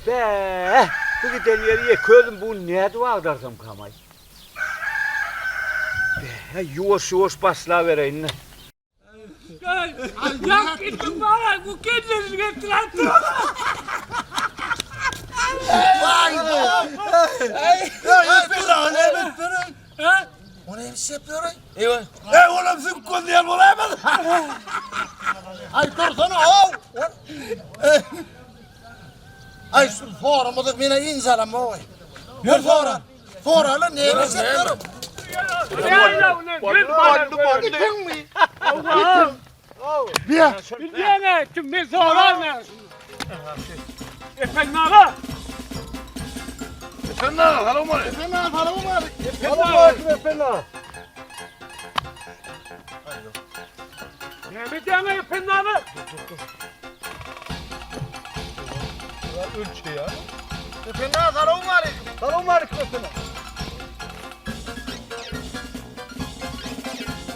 Bäh, bu giden ýeri ýeke özüm bu gün nädip agdarsamkam-aý? Bäh, ýuwaş-ýuwaş başlabereýin-le. Aý şu soramadyk mena injalamok. Ýör sora. Soraly näme işletdirin? Itiňmi? Biýa. Bilýän kim men soran. Efendi aga. Efendi aga, salam aleyküm. Efendi aga salam aleyküm. Salam aleyküm Efendi aga. Näme diýýäň Efendi aga? Ölçeýär. Efendi aga salam aleyküm. Salam aleyküm Efendi.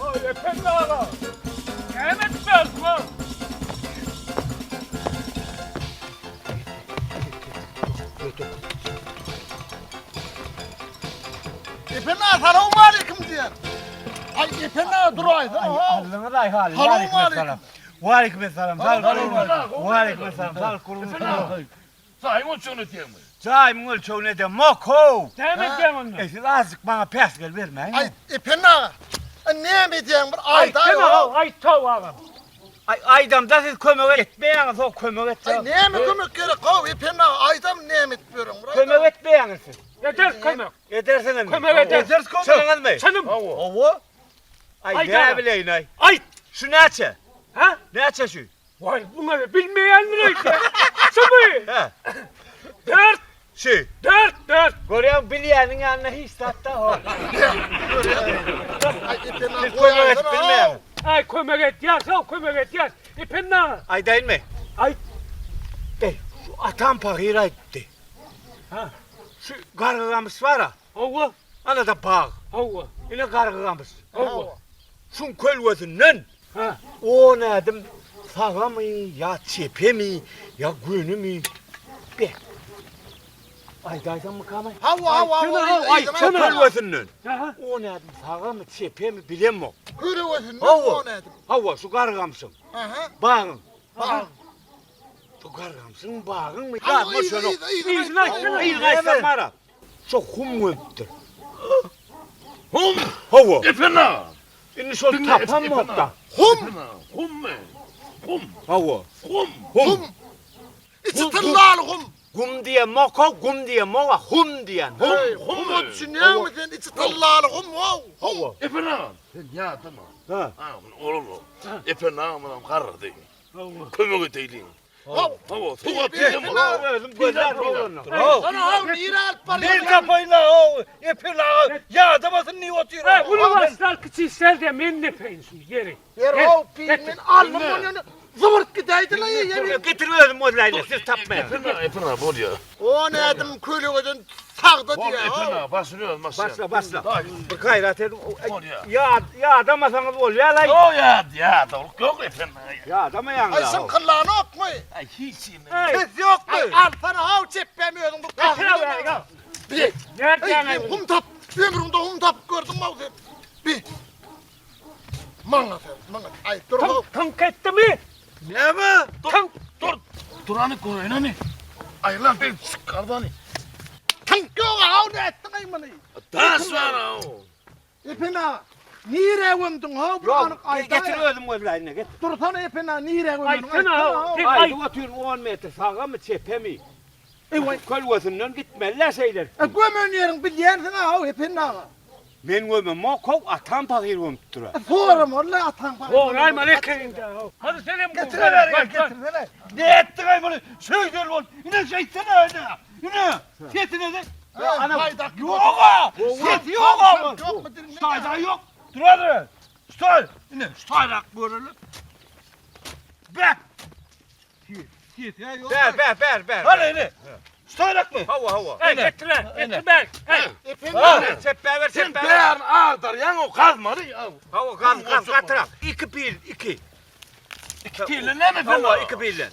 Oy Efendi aga. Näme etmez bu? Efendi aga salam aleyküm diýer. Ay Efendi aga duraýsana. Allyňyz aý haly. Salam aleyküm. Waleýkim esselam. Sag boluň. Waleýkim esselam. Sag boluň. Jaýyň ölçegini etýäňmi? Jaýymyň ölçegini edemok how. Näme edýäň onda? E siz azjyk maňa päsgel bermäň. Ay Efendi aga. Näme edýäň bir aýdaý. Aýtsana, aýt-ow agam. Aý aýdamda siz kömek etmeýäňiz how kömek Ay etseňiz. näme kömek gerek how Efendi aga aýdam näme edip ýörüň? Kömek etmeýäňiz siz. Eder kömek. Edersiňizmi? Kömek eder. Edersiz kömek. Çynyňyzmy? Çynym. Hawa. Aý Aýt näme aga. bileýin aý. Aýt. Şu näçe? Ha? Näçe şu? Vay buna bilmeýän mi öýtýä? Şumy? He. Dört, Şu. dört, dört. Görýäň bilýäniň ýanynda hiç zat da hok. Ay Efendi aga Siz kömek edip goýaýsana. bilmeýäňiz. Ay kömek edýäs, ow kömek edýäs. Efendi aga. Aýdaýynmy? Aýt. Ey, şu atam pahyr aýtdy. Ha. Şu gargygamyş bar-a. Hawa, Ana-da bag. hawa, Ine gargygamyş. hawa. Şuň kölgesinden Ha. on ädim sagamy ýa çepemi ýa gönümi be. Aýdaýsaňmy kamay? Hawa hawa hawa. Aýtsana, aýtsana. Kölgesinden Ha. on ädim sagamy çepemi bilemok. Kölgesinden Hawa. on ädim. Hawa şu gargygamyşyň. Aha. Bagyň. Bag. Şu gargamşyň bagyňmy? Hawa Ýadyma yzy düşenok. yzy Yzyny aýtsana. Yzyny aýtsam bara. Şo hum gömüpdir. Hum. Hawa. Efendi aga. Indi şol Diňle, tapam Efendi bokda. aga. Hum. Efendi aga, Hummy? Hum. Hawa. Hum. Hum. Içi tyllaly hum. Gum diýen moko, gum diýen moga, hum diýen. Hum. Hey, huma düşünýäňmi sen? Içi tyllaly hum, how, hum. Hawa. Efendi aga, sen ýadama. Ha. Ha, oğlum. Efendi aga munam garrady. Kömek edeýliň. How. Hawa, sowap diýen Hawa. Özüm gözler oglanlar. Sana how nire alyp barýar? Men tapaýyn how, Efendi aga ýadamasyn diýip otyr. Hey, uly başlar kiçi işler diye men nepeýin şunu ýeri. Yer how, pi men alnym ony zıvırt gidäýdi la ýa. Getir özüm gözläýin, siz tapmaýaň. Efendi aga, Efendi aga bolýa. On ädim kölgeden sagda Bol diýär. Efendi aga, başyny öz başla. Başla, başla. Daý. Bir gaýrat edin. Bolýa. Ýa, ýadamasaňyz bolýar laý. Ýok ýad, ýad, ol ýok Efendi aga. Ýadamaýaň Ay la. sen kyllanokmy? Ay hiç ýene. Hey, Ses ýokmy? Ay alsana how çepbämi özüň bu getir abi. Bir. Nereden Ey, hum tap. Ömrüňde hum tapyp gördün mü sen? Bir. Maňa sen, maňa. Ay dur how. Tınk, tınk etti mi? Näme? Tınk. Dur, dur hani koyun hani. Ay lan ben çıkardı hani. Tınk ýok how ne etdiň ay muny? Taş var ha. Efendi aga, nire gömdüň how bir anyk Ýok, getir aýdaý. özüm gözläýin, getir. Dursana Efendi aga, nire gömdüň? Aýtsana how. Sen Aýdyp aýt. otyryn 10 metr sagamy, çepemi. Eý, Kölgesinden gitmeliler şeýler. E, gömen ýeriň bilýänsiň ha, Efendi aga. Men gömemok, how atam pahyr gömüpdir. E, Soram walla ataň pahyr. Goraýma ekeyinde. Hadi sen hem Getirewer gel getirsene. Ne etdiň aý muny? Şeýdel bol. Ine şeýtsene ine. Ine. Sesine de. Ana Ýok-a. Sesi ýok-a. Şaýda ýok. Durar. Stol. Ine şaýrak göreli. Bek. Sesi ýok. Ber, ber, ber, ber. Hadi ine. Şaýrakmy? Hawa, hawa. Hey, getir, getir ben. Hey, Efendi aga. Çep ber, Sen çep ber. bärini agdarýaň o gazmaly. Hawa, gaz, gaz, gatyrak. Iki pil, iki. İki pille näme Efendi Hawa, aga? iki pilden.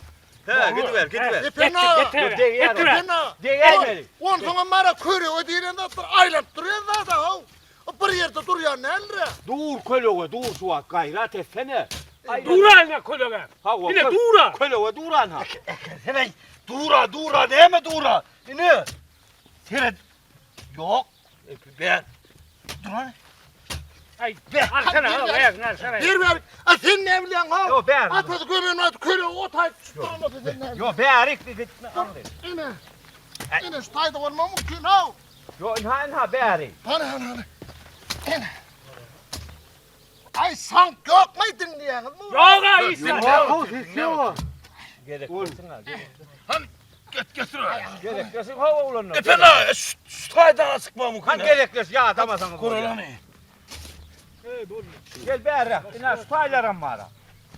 He, gidiber, gidiber. Ependi aga. Getir, Degýär getir. o. Ependi aga. Degäýmeli. Onsoňam bara körege diýlen zatlar aýlanyp durýan zat-a how. Bir ýerde durýan däldir-ä. Dur kölege, dur şu wagt gaýrat etsene. Dura ine kölege. Hawa, Ine dura. Kölege duran ha. Ekersene. Dura, dura, näme dura? Ine. Seret. Ýok. Ben. Duran. Ay, alsana, al, ayağını alsana. Ber ber. A sen ne bilýäň how? Ýok, bär. Atasy gömen wagty körege ot aýyp düşüp duran bolsa sen ne bilýäň? Ýok, bärik bir gitme. aňry. Ine. Ine şu taýda bolmagy mümkin how. Ýok, inha, inha bäri. Hany, hany, hany. Ine. Ay sank ýokmy diňleýäňizmi? Yok ha, işte. Gerek bolsun ha. gerek. Han get getir. Gerek bolsun hawa oglanlar. Efendi ağa şu, şu taýdan çykma mümkin. Han gerek bolsun ya adamasaňyz. bolýar. Korolany. Gel bäri. Ina şu taýlaram bar.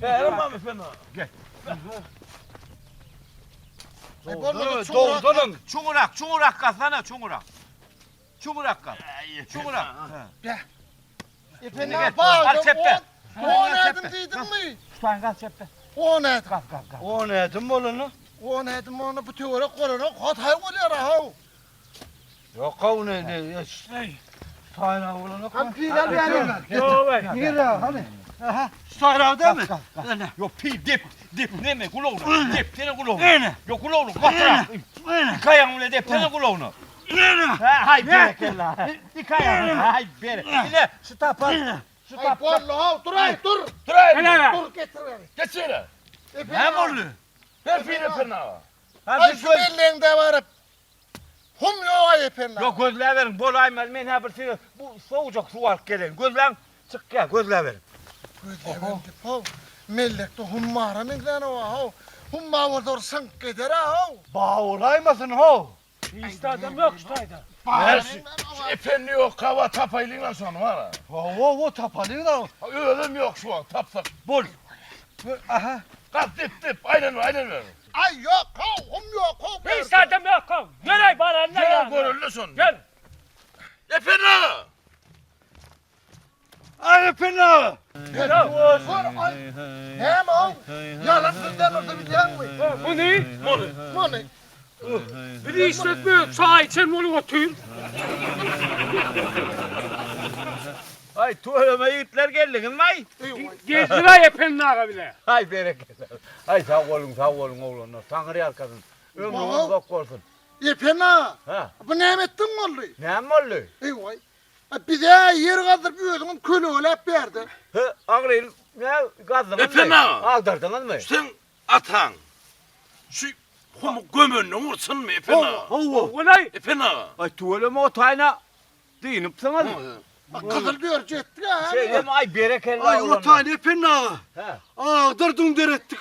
Tamam efendi ağa. Ay, bolmadı, çuňrak. Doldurun. Çuňurak, çuňurak gazsana, çuňurak. Çuňurak gaz. Çuňurak. Efendi Gel. ağa, bağda Al çepbe. 10 adım diýdim mi? Şu taýyn gaz çepbe. 10 adım. Gaz, gaz, gaz. O nädim bolany? 10 adım onu bu töwerek golanok hatay bolýar how. Ýok, o ne ne? Taýra bolany. Hem piler berýär. Yok ay. Hani. Taýra değil mi? Yok pi dep dep neme kulağını. Depsene kulağını. Ene. Yok kulağını katırak. Ene. İki ayağını bile depsene kulağını. Ene. Ha, hay berekella. İki ayağını hay berek. Yine şu tapa. Şu Ay tapa. bolly how dur ay dur. Dur ay. Helal. Dur getir beni. Geç yere. Efendi Ne ağa, boldy? Ver pil efendi ağa. Ay şu elleňde baryp. Hum ýok ay efendi. ağa. Yok gözle verin. Bol aymaz. Men ha bir şey bu soğucak su alıp gelin. Gözlen çık gel gözle verin. Gözlerim how. Mellekde hum bara meňzän o how. Hum ba bolsa sank gider how. Ba bolaýmasyn ho. İşte adam yok şu tayda. Bara Şu efendi yok kava tapaylın lan sonra var ha. Ho ho tapalyň da. Ha, Ölüm yok şu an tapsak. Bol. Aha. Gaz dip dip aynen aynen ver. Ay yok how hum yok how. Hiç adam yok. ha. Gel ay bana ne Gel ya. görüldü son. Gel. Efendi ağa. Ay efendi ağa. Dur ay. Hem how. Yalan sözden orada bilýän mi? Bu ne? Mony. Biri işletmiyor. Çay içen onu otur. Ay tuvaleme yiğitler geldiniz mi ay? Gezdir ay efendi ağa bile. Hay berekella. Ay sağ olun sağ olun oğlanlar. Tanrı arkasın. Ömrünüz Wow. uzak olsun. Efendi ağa, Ha. Bu näme etdiň boldy? Ne oldu? Eý Bize yer gazdyryp özüňem kölegeläp berdi. Hı, Ağrı ne gazdınız Efendim mı? ağa. Aldırdınız mı? Sen atan şu humu gömönüne vursun mu efendi ağa? Ho. Olay. Efendi ağa. Ay tuvaleme o tayna değinipsiniz. Bak kızıl diyor ettik ha. Şey deme ay berekella. Ay o oğlanlar. tane efendi ağa. Ha. Ağdırdın derettik.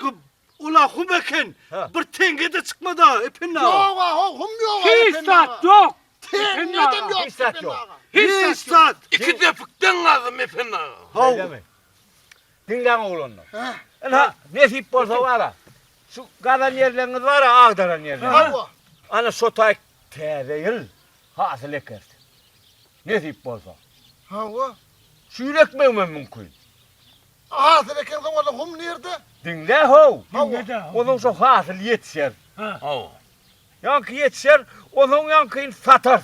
Ola hum eken. Ha. Bir tenge de çıkmadı ha efendi ağa. Yok ha hum yok. Hiç zat yok. Tengeden yok. Hiç zat yok. Hiç Hiç zat yok. zat. İki depikten lazım efendi ağa. Hav. Öyle mi? Dinlen oğlanlar. Ha. Ana nesip bolsa var ha. Şu gazan yerleriniz var ha ağdaran yerleriniz. Hawa. Ana şu tay täze ýyl hasyl eker. Nesip bolsa. Hawa. Şu ýyl ekmegem mümkin. Hasyl eken soň orada hum nirde? Dinle ho. Dinle Onuň şu hasyl ýetişer. Hawa. Ýaňky ýetişer, onuň ýaňkyny satar.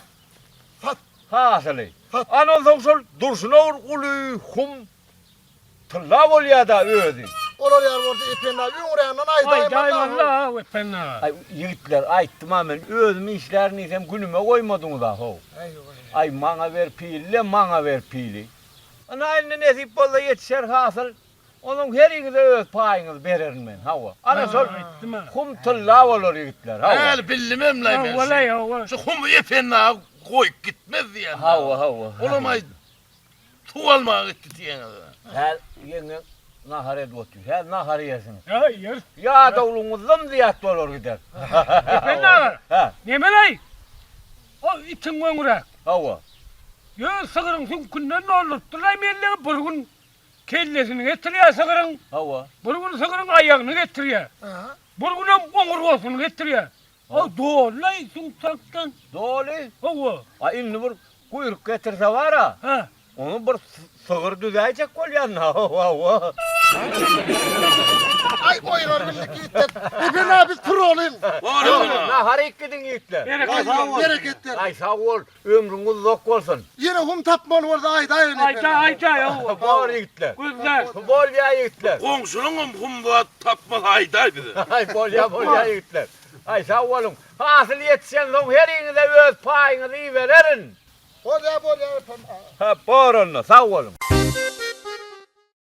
Sat. Hasyly. Sat. Ana onsoň şol durşuna ur uly hum tylla bolýar da özi. Olar ýar bolsa efendi ağa öňränden Ay aýdaýman. daymanla efendi ağa. Ay ýigitler aýtdym ha men özüm işlerini isem günüme goýmadyňyz ha ho. Ay maňa ver pili, maňa ver pili. Ana eline nesip bolsa ýetişer hasyl. Onuň her ýigide öz paýyňyzy bererin men. Hawa. Ana şol Aýtdym ha. hum tylla bolar ýigitler. Hawa. Hal bilmem lay ben. Olay olay. Şu humu efendi ağa koyup gitmez diyen. Hawa hawa. Oğlum ay su almaya gitti diyen. Her ýeňňe nahar edip otyr. Her nahar ýersiniz. Ya yer. Ya dowluňyzdan zyýat bolar gider. Efendi ağa. Ha, Nemelay? O itin öňürek. hawa. Yo sığırın süňkünden doldurtdular mellegi bir gün kellesini getirýär sığırın. Hawa. Bir gün sığırın aýagyny getirýär. Aha. Bir gün hem oňurgasyny getirýär. O dolay süňkden. Doly. Hawa. A indi bir guýruk getirse var ha. Ha. Onu bir sygyr düzäýjek bolýan. Hawa, hawa. Aý oýnar bildik ýigitler. Ependi aga biz turalyň. Nahar iýip gidiň ýigitler. Bereketler. Aý sag bol, ömrüň uzak bolsun. Ýene hum tapmaly bolsa aýdaýyn Ependi. Aýda, aýda, ýow. Bor ýigitler. Gözle. Bolýa ýigitler. Goňşulaňam hum zat tapmasa aýdaý bize. Aý bolýa, bolýa ýigitler. Aý sag boluň. Hasyl ýetişensoň heriňize öz paýyňyzy ibererin. Bolýa, bolýa Ependi aga. Ha, bor onda, sag boluň.